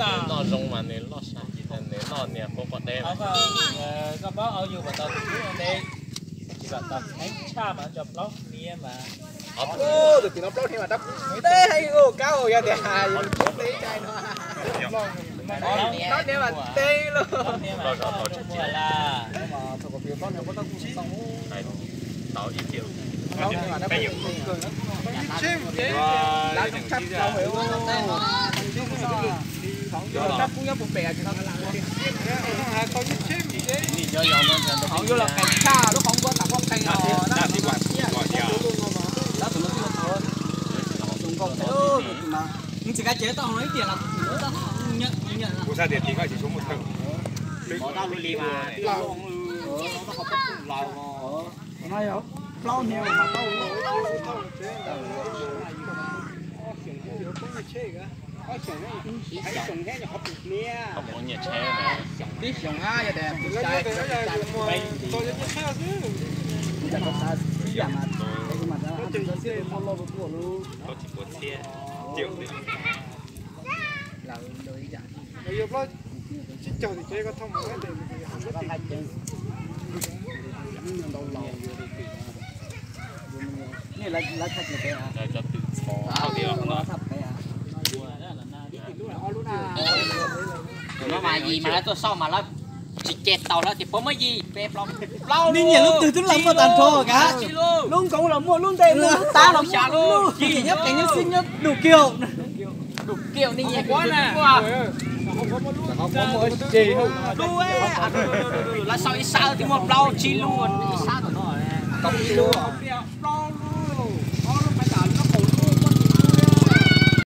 Nws noj zoo mas nws loj sai, nws noj niag quav quav deb. Koj paub au yus kom tau tus tub no ntev, tsis kom tau heev tshaj mas cov plaub hniav mas. Tus tim no plaub hniav mas dab teb heev, kab yog tias yus tub ntev cai no. Plaub hniav mas teb lauj. Tau ib tiam. Kuv xav tias tim koj tsis tshua muaj thawj. No yog plaub hniav mas tau. Qhov muaj nyiaj tsheb na. Tib xyoos na yog tias tus xav, tus xav ib yam mas, mas tsis muaj loj tuaj lub. Tau tsis puas txhiab. Lawv ib yam. Tsib caug tim tsev koj thauj mus. Lawv cov twm txhos thauj tias no. No mas yim mas lawv tuaj xauj mas lawv tsis ce tau lawv tias puas muaj yim, peb plaub, plaub. Nej nyiam lub twg twb los muaj tag nrho kav. Lub nkoos los muaj, lub ntej muaj, lub tab los muaj, yim nyob pem nyob xwb nyob dum kiag. Dum kiag nej nyiam kuv na. Lawv xauj ib sab twb muaj plaub tsib lub, ib sab tom no kaum ib lub.